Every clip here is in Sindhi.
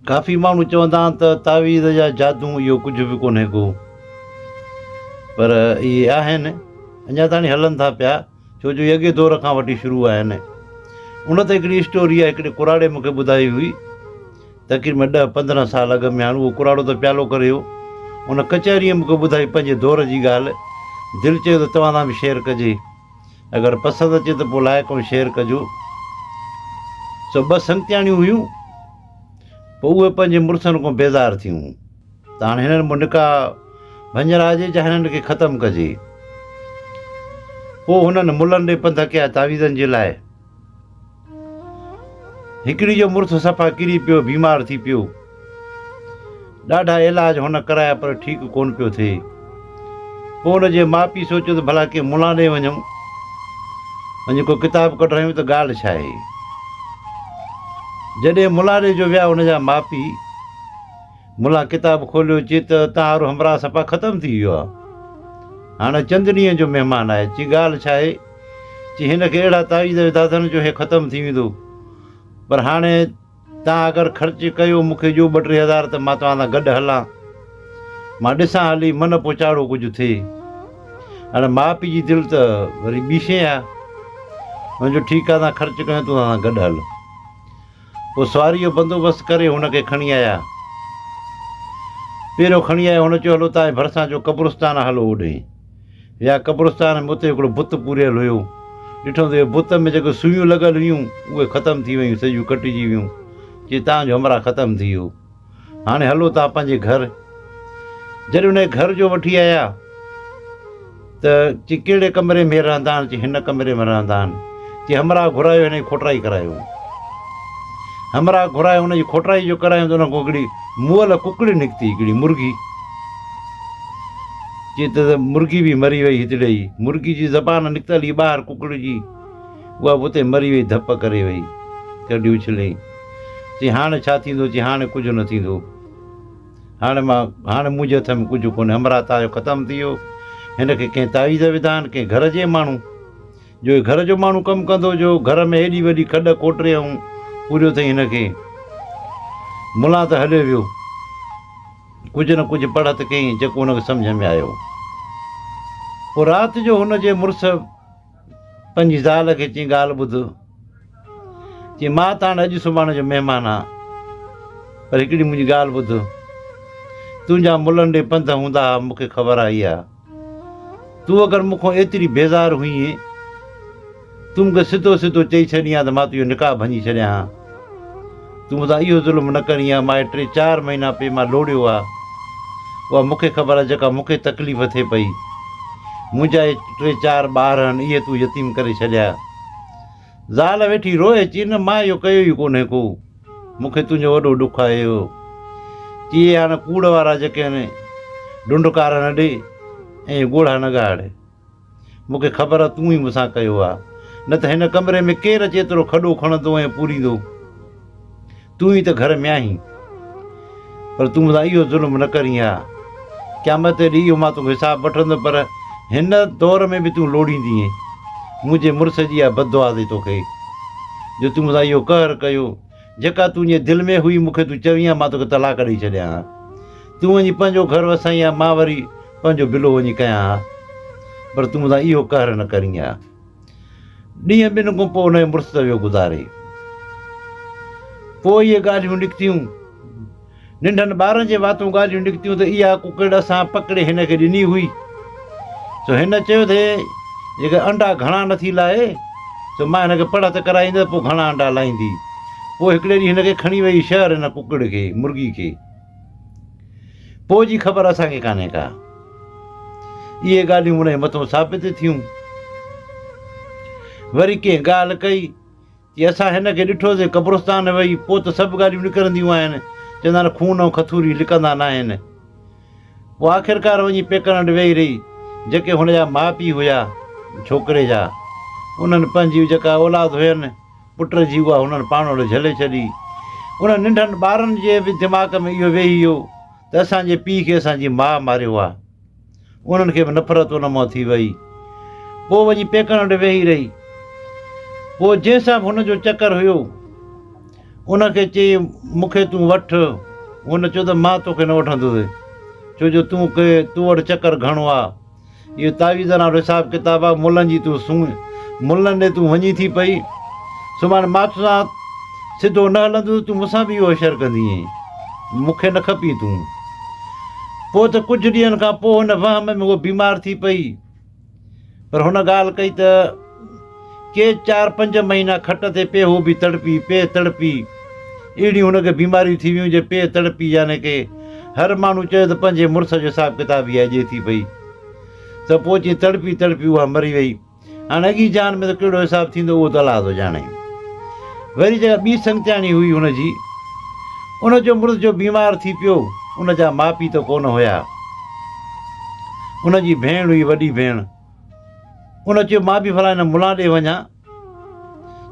ڪافي ماڻهو چوندا آهن ته تعويذ يا جادو اهو ڪجهه به ڪونهي ڪو پر اهي آهن اڃا تائين هلن ٿا پيا ڇو جو اهي اڳي دور کان وٺي شروع آهن ان تي هڪڙي اسٽوري آهي هڪڙي ڪراڙي مونکي ٻڌائي هئي تقريبن ڏهه 15 سال اڳ ۾ هاڻ اهو ڪراڙو ته پيالو ڪري ويو ان ڪچهريء مونکي ٻڌائي پنهنجي دور جي ڳالهه دل چيو ته توهان سان به شيئر ڪجي اگر پسند اچي ته پوء لائيڪ ۽ شيئر ڪجو. سو ٻه سنگتياڻيون هيون، پوء اهي پنهنجي مڙسن کان بيزار ٿيون ته هاڻي هنن مان نڪاح ڀڃرائجي يا هنن کي ختم ڪجي. پوء هنن ملن ڏي پنڌ ڪيا تعويذن جي لاء. هڪڙي جو مڙس صفا ڪري پيو، بيمار ٿي پيو. ڏاڍا علاج هن ڪرايا پر ٺيڪ ڪونه پيو ٿئي. پوء هن جي ماء پيء سوچيو ته ڀلا ڪنهن ملان ڏي وڃون، وڃي ڪو ڪتاب ڪڍرايون ته ڳالهه ڇا آهي. جڏهن ملان ڏي جو ويا هن جا ماء پيء، ملان ڪتاب کوليو چي ته تان وارو همراهه صفا ختم ٿي ويو آهي. هاڻي چند ڏينهن جو مهمان آهي. چي ڳالهه ڇا آهي؟ چي هن کي اهڙا تعويذ وڌا اٿن جو هي ختم ٿي ويندو. پر هاڻي توهان اگر خرچ ڪيو مون کي ڏيو ٻه ٽي هزار ته مان توهان سان گڏ هلان. مان ڏسان هلي من پوء چاڙهو ڪجهه ٿئي. هاڻي ماء پيء جي دل ته وري ٻي شيء آهي. هن چيو ٺيڪ آهي توهان خرچ ڪيو تون اسان سان گڏ هل. پوء سواريء جو بندوبست ڪري هن کي کڻي آيا. پهريون کڻي آيا هن چيو هلو توهان جي ڀرسان جو قبرستان آهي هلو اوڏهين. ويا قبرستان ۾ اتي هڪڙو بت پوريل هيو. ڏٺم ته اهو بت ۾ جيڪي سوئيون لڳل هيون، اهي ختم ٿي ويون، سڄيون ڪٽجي ويون. چي توهان جو همراهه ختم ٿي ويو. هاڻي هلو توهان پنهنجي گهر. جڏهن ان کي گهر جو وٺي آيا ته چي ڪهڙي ڪمري ۾ رهندا آهن؟ چي هن ڪمري ۾ رهندا آهن. چي همراهه گهرايو هن جي کوٽرائي ڪرايو. همراهه گهرايو هن جي کوٽرائي جو ڪرايو ته ان کان هڪڙي مئل ڪڪڙي نڪتي، هڪڙي مرغي. چي ته مرغي به مري وئي هتڙي ئي. مرغي جي زبان نڪتل هئي ٻاهر ڪڪڙ جي، اها به اتي مري وئي ڌپ ڪري وئي، ڪڍي اڇليائين. چي هاڻي ڇا ٿيندو؟ چي هاڻي ڪجهه نه ٿيندو. هاڻي مان هاڻي منهنجي هٿ ۾ ڪجهه ڪونهي. همراهه تان جو ختم ٿي ويو. هن کي ڪنهن تعويذ وڌا آهن، ڪنهن گهر جي ماڻهو. جو هي گهر جو ماڻهو ڪم ڪندو جو گهر ۾ ايڏي وڏي کڏ کوٽري ۽ پوريو اٿئي هن کي. ملان ته هليو ويو. ڪجهه نه ڪجهه پڙهت ڪيائين جيڪو هن کي سمجهه ۾ آيو. پوء رات جو هن جي مڙس پنهنجي زال کي چيائين ڳالهه ٻڌ. چيائين مان ته هاڻي اڄ سڀاڻي جو مهمان آهيان پر هڪڙي منهنجي ڳالهه ٻڌ. تنهنجا ملن ڏي پنڌ هوندا ها مون کي خبر آئي آهي. تون اگر مون کان ايتري بيزار هئين، تون مون کي سڌو سڌو چئي ڇڏين ها ته مان تنهنجو نڪاح ڀڃي ڇڏيان ها. تون مون سان اهو ظلم نه ڪرين ها، مان هي ٽي چار مهينا پئي مان لوڙيو ها. اها مون کي خبر آهي جيڪا مون کي تڪليف ٿئي پئي. منهنجا هي ٽي چار ٻار آهن، اهي تون يتيم ڪري ڇڏيا. زال ويٺي روئي، چي نه مان اهو ڪيو ئي ڪونهي ڪو. مون کي تنهنجو وڏو ڏک آهي اهو. چي هاڻ ڪوڙ وارا جيڪي آهن ڍنڍڪار نه ڏي ۽ ڳوڙها نه ڳاڙ. مون کي خبر آهي تون ئي مون سان ڪيو آهي. نه ته هن ڪمري ۾ ڪير اچي ايترو کڏو کڻندو ۽ پوريندو. تون ئي ته گهر ۾ آهين. پر تون مون سان اهو ظلم نه ڪرين ها. قيامت ڏينهن اهو مان توکان حساب وٺندس پر هن دور ۾ به تون لوڙيندينء. منهنجي مڙس جي اها بددعا اٿئي توکي جو تون مون سان اهو قهر ڪيو. جيڪا تنهنجي دل ۾ هئي مون کي تون چوين ها مان توکي طلاق ڏئي ڇڏيان ها. تون وڃي پنهنجو گهر وسائين ها مان وري پنهنجو بلو وڃي ڪيان ها. پر تون مون سان اهو قهر نه ڪرين ها. ڏينهن ٻن کان پوء هن جو مڙس ته ويو گذاري. پوء اهي ڳالهيون نڪتيون. ننڍن ٻارن جي واتون ڳالهيون نڪتيون ته اها ڪڪڙ اسان پڪڙي هن کي ڏني هئي. سو هن چيو ته جيڪر انڊا گهڻا نٿي لاهي سو مان هن کي پڙهت ڪرائيندس پوء گهڻا انڊا لاهيندي. پوء هڪڙي ڏينهن هن کي کڻي ويئي شهر هن ڪڪڙ کي، مرغي کي. پوء جي خبر اسان کي ڪانهي ڪا. اهي ڳالهيون هن جي مٿون ثابت ٿيون. وري ڪنهن ڳالهه ڪئي چي اسان هن کي ڏٺوسين قبرستان وئي، پوء ته سڀ ڳالهيون نڪرنديون آهن، چوندا آهن خون ۽ کٿوري لڪندا ناهن. پوء آخرڪار وڃي پيڪن وٽ ويهي رهي، جيڪي هن جا ماء پيء هيا ڇوڪري جا، انهن پنهنجي جيڪا اولاد هين پٽ جي اها هنن پاڻ وٽ جهلي ڇڏي. انهن ننڍن ٻارن جي به دماغ ۾ اهو ويهي ويو ته اسان جي پيء کي اسان جي ماء ماريو آهي. انهن کي به نفرت ان مان ٿي وئي. پوء وڃي پيڪن وٽ ويهي رهي. پوء جنهن سان به هن جو چڪر هيو، ان کي چيائين مون کي تون وٺ. هن چيو ته مان توکي نه وٺندس، ڇو جو تون کي تو وٽ چڪر گهڻو آ. اهو تعويذن وارو حساب ڪتاب آ، ملن جي تون سونهن، ملن ڏي تون وڃين ٿي پئي. سڀاڻي مان توسان سڌو نه هلندس، تون مون سان به اهو حشر ڪندينء. مون کي نه کپين تون. پوء ته ڪجهه ڏينهن کان پوء هن وهم ۾ هوء بيمار ٿي پئي. پر هن ڳالهه ڪئي ته ڪي چار پنج مهينا کٽ تي پئي هو به تڙپي، پئي تڙپي. اهڙيون هن کي بيماريون ٿي ويون جو پئي تڙپي يعني ڪي هر ماڻهو چيو ته پنهنجي مڙس جو حساب ڪتاب اها ڏئي ٿي پئي. ته پوء چي تڙپي تڙپي اها مري وئي. هاڻي اڳي جهان ۾ ته ڪهڙو حساب ٿيندو اهو ته الله ٿو ڄاڻي. وري جيڪا ٻي سنگتياڻي هئي هن جي، ان جو مڙس جو بيمار ٿي پيو، ان جا ماء پيء ته ڪونه هيا. ان جي ڀيڻ هئي وڏي ڀيڻ. ان چيو مان به فلاڻي ملان ڏي وڃان،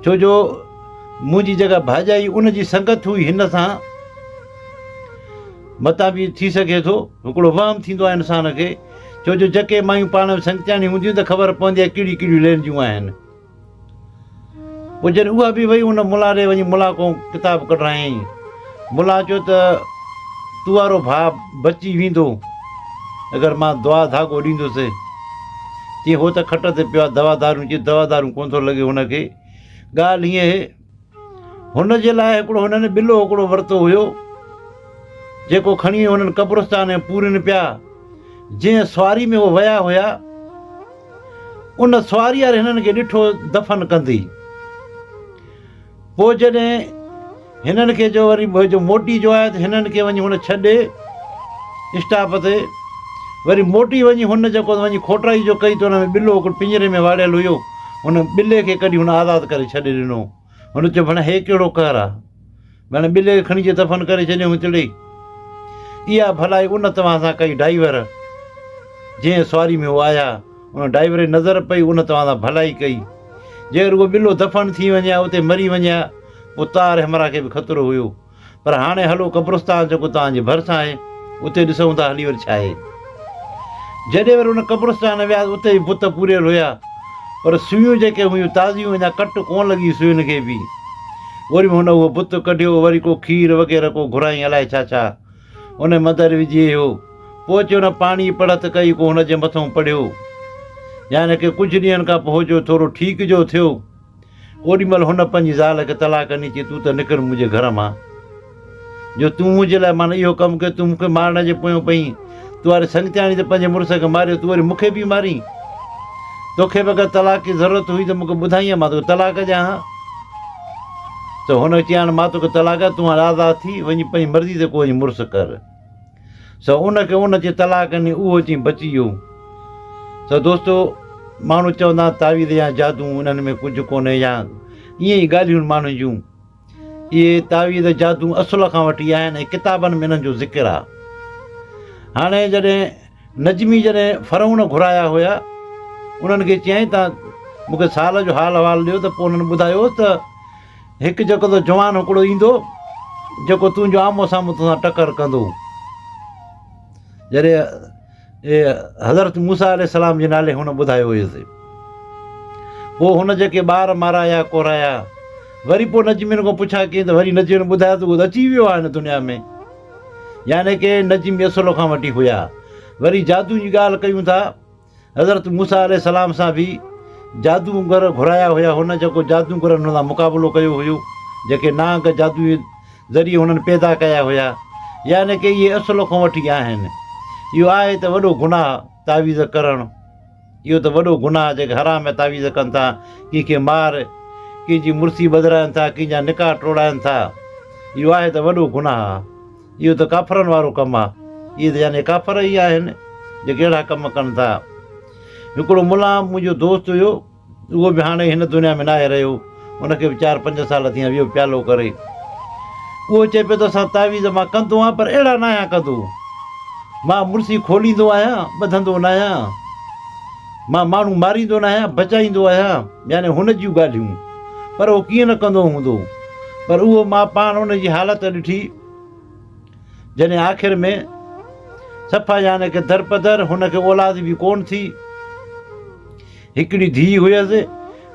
ڇو جو منهنجي جيڪا ڀاڄائي ان جي سنگت هئي هن سان، متان به ٿي سگهي ٿو، هڪڙو وهم ٿيندو آهي انسان کي، ڇو جو جيڪي مايون پاڻ ۾ سنگتياڻيون هونديون ته خبر پوندي آهي ڪهڙيون ڪهڙيون لين جون آهن. پوء جڏهن اها به وئي ان ملا ڏي وڃي ملا کان ڪتاب ڪڍرايائين. ملا چيو ته تو وارو ڀاء بچي ويندو اگر مان دعا ڌاڳو ڏيندس. چيائين هو ته کٽ تي پيو آهي دوا دارون چيائين دوا دارون ڪونه ٿو لڳي هن کي. ڳالهه هيئن اهي هن جي لاء هڪڙو هنن ٻلو هڪڙو ورتو هيو جيڪو کڻي هنن قبرستان ۾ پورين پيا. جنهن سواري ۾ هو ويا هيا ان سواري واري هنن کي ڏٺو دفن ڪندي. پوء جڏهن هنن کي جو وري جو موٽي جو آيا ته هنن کي وڃي هن ڇڏي اسٽاپ تي وري موٽي وڃي هن جيڪو وڃي کوٽائي جو ڪئي ته ان ۾ ٻلو هڪڙو پڃري ۾ واڙيل هيو ان ٻلي کي ڪڍي هن آزاد ڪري ڇڏي ڏنو. هن چيو ڀڻ هي ڪهڙو قهر آ. ڀڻ ٻلي کي کڻي جي دفن ڪري ڇڏيون هتڙي. اها ڀلائي ان توهان سان ڪئي ڊائيور جنهن سواري ۾ هو آيا ان ڊائيور جي نظر پئي ان توهان سان ڀلائي ڪئي. جيڪر اهو ٻلو دفن ٿي وڃي ها اتي مري وڃي ها پوء تار همراهه کي به خطرو هيو. پر هاڻي هلو قبرستان جيڪو توهان جي ڀرسان آهي اتي ڏسون ٿا هلي وري ڇا آهي. جڏهن وري ان قبرستان ويا ته اتي به بت پوريل هيا پر سوئيون جيڪي هيون تازيون اڃا ڪٽ ڪونه لڳي سوئين کي به. وري هن اهو بت ڪڍيو وري ڪو کير وغيره ڪو گهرائين الائي ڇا ڇا ان مندر وجهي هيو. پوء اچي هن پاڻي پڙهت ڪئي ڪو هن جي مٿئون پڙهيو. يعني ڪي ڪجهه ڏينهن کان پوء جو ٿورو ٺيڪ جو ٿيو. اوڏي مهل هن پنهنجي زال کي طلاق ڏني، چي، تون ته نڪر منهنجي گهر مان، جو تون منهنجي لاء معنيٰ اهو ڪم ڪيو، تون مون کي مارڻ جي پويان پئين، تو واري سنگتياڻي ته پنهنجي مڙس کي ماريو، تون وري مون کي به مارين؟ توکي به اگر طلاق جي ضرورت هئي ته مون کي ٻڌائين ها، مان توکي طلاق ڏيان ها. ته هن چيو، هاڻ مان توکي طلاق ڏيان، تون هاڻ آزاد ٿي، وڃي پنهنجي مرضي تي ڪو وڃي مڙس ڪر. سو ان کي ان چي طلاق ڏني اهو چي بچي ويو. سو دوستو ماڻهو چوندا آهن تعويذ يا جادو انهن ۾ ڪجهه ڪونهي يا ائين ئي ڳالهيون ماڻهن جون. اهي تعويذ جادو اصل کان وٺي آهن ۽ ڪتابن ۾ انهن جو ذڪر آهي. هاڻي جڏهن نجمي جڏهن فرعون گهرايا هيا انهن کي چيائين ته مون کي سال جو حال احوال ڏيو ته پوء انهن ٻڌايو ته هڪ جيڪو ته جوان هڪڙو ايندو، جيڪو تنهنجو آمهون سامهون تو سان ٽڪر ڪندو. جڏهن حضرت موسيٰ عليه السلام جي نالي هن ٻڌايو هيس. پوء هن جيڪي ٻار مارايا ڪورايا، وري پوء نجمين کان پڇا ڪيائين ته وري نجمين ٻڌايو ته اهو ته اچي ويو آهي هن دنيا ۾. يعني ڪي نجمي اصل کان وٺي هيا. وري جادو جي ڳالهه ڪيون ٿا. حضرت موسيٰ عليه السلام سان به جادوگر گهرايا هيا، هن جيڪو جادوگرن هن سان مقابلو ڪيو هيو، جيڪي نانگ جادوء ذريعي هنن پيدا ڪيا هيا، يعني ڪي اهي اصل کان وٺي آهن. اهو آهي ته وڏو گناهه تعويذ ڪرڻ، اهو ته وڏو گناهه جيڪي حرام ۾ تعويذ ڪن ٿا، ڪنهن کي مار، ڪنهن جي مڙسي ٻڌرائن ٿا، ڪنهن جا نڪاح ٽوڙائن ٿا، اهو آهي ته وڏو گناهه. اهو ته ڪافرن وارو ڪم آ. اهي ته يعني ڪافر ئي آهن جيڪي اهڙا ڪم ڪن ٿا. هڪڙو ملان منهنجو دوست هيو، اهو به هاڻي هن دنيا ۾ ناهي رهيو، ان کي به چار پنج سال ٿيا ويو پيالو ڪري. اهو چئي پيو ته اسان تعويذ مان ڪندو آهيان پر اهڙا ناهيان ڪندو. مان مڙسي کوليندو آهيان، ٻڌندو ناهيان. مان ماڻهو ماريندو ناهيان، بچائيندو آهيان. يعني هن جون ڳالهيون. پر اهو ڪيئن نه ڪندو هوندو. پر اهو مان پاڻ ان جي حالت ڏٺي، جڏهن آخر ۾ صفا يعني ڪه درپدر هن کي اولاد به ڪونه ٿي. هڪڙي ڌيء هيس،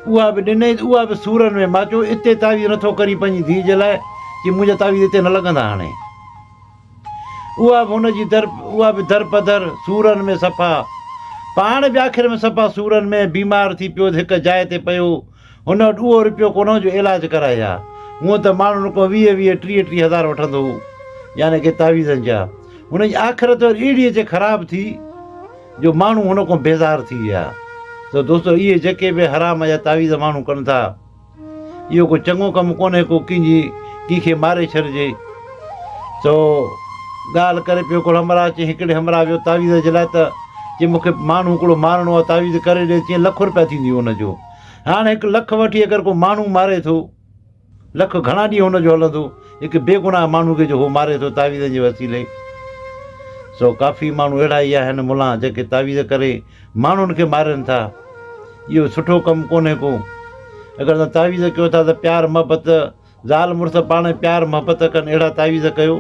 اها به ڏنئي ته اها به سورن ۾. مان چيو اتي تعويذ نٿو ڪرين پنهنجي ڌيء جي لاء، چي منهنجا تعويذ هتي نه لڳندا هاڻي. اها به هن جي در اها به درپدر سورن ۾ صفا پاڻ به آخر ۾ صفا سورن ۾ بيمار ٿي پيو هڪ جاء تي پيو هن وٽ اهو رپيو ڪونه هو جو علاج ڪرائي ها هونء ته ماڻهن کان ويهه ويهه ٽيهه ٽيهه هزار وٺندو هو يعني ڪي تعويذن جا هن جي آخرت وري اهڙي اچي خراب ٿي جو ماڻهو هن کان بيزار ٿي ويا ته دوستو اهي جيڪي به حرام جا تعويذ ماڻهو ڪن ٿا اهو ڪو چڱو ڪم ڪونهي ڪو ڪنهن جي ڪنهن کي ماري ڇڏجي. سو ڳالهه ڪري پيو هڪڙو همراهه چي هڪڙي همراهه ويو تعويذ جي لاء ته چي مون کي ماڻهو هڪڙو مارڻو آهي تعويذ ڪري ڏي چي لک روپيا ٿيندي ان جو هاڻ هڪ لک وٺي اگر ڪو ماڻهو ماري ٿو لک گهڻا ڏينهن هن جو هلندو هڪ بيگناهه ماڻهو کي جو هو ماري ٿو تعويذن جي وسيلي سو ڪافي ماڻهو اهڙا ئي آهن ملان جيڪي تعويذ ڪري ماڻهن کي مارين ٿا اهو سٺو ڪم ڪونهي ڪو. اگر توهان تعويذ ڪيو ٿا ته پيار محبت زال مڙس پاڻ ۾ پيار محبت ڪن اهڙا تعويذ ڪيو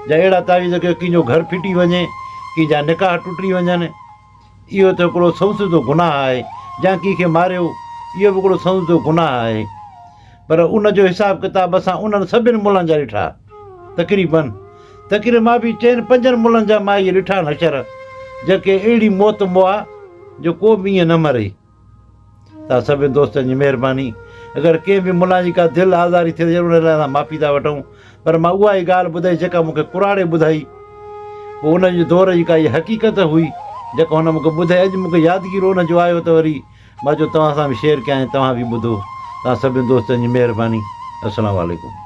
جا اهڙا تعويذ ڪيو ڪنهن جو گهر ڦٽي وڃي ڪنهن جا نڪاح ٽٽي وڃن اهو ته هڪڙو سنئون سڌو گناهه آهي جا ڪنهن کي ماريو اهو به هڪڙو سنئون سڌو گناهه آهي پر ان جو حساب ڪتاب اسان انهن سڀن ملن جا ڏٺا تقريبن تقريبن مان به چئن پنجن ملن جا مان اهي ڏٺا آهن حشر جيڪي اهڙي موت مئا جو ڪو به ائين نه مري. توهان سڀني دوستن جي مهرباني. اگر ڪنهن به ملان جي ڪا دل آزاري ٿئي ته ان لاء اسان معافي ٿا وٺون پر مان اها ئي ڳالهه ٻڌائي جيڪا مون کي ڪراڙي ٻڌائي. پوء ان جي دور جي ڪا اها حقيقت هئي جيڪا هن مون کي ٻڌائي اڄ مون کي يادگيرو ان جو آيو ته وري مان چيو توهان سان به شيئر ڪيان ۽ توهان به ٻڌو. توهان سڀني دوستن جي مهرباني. السلام عليڪم.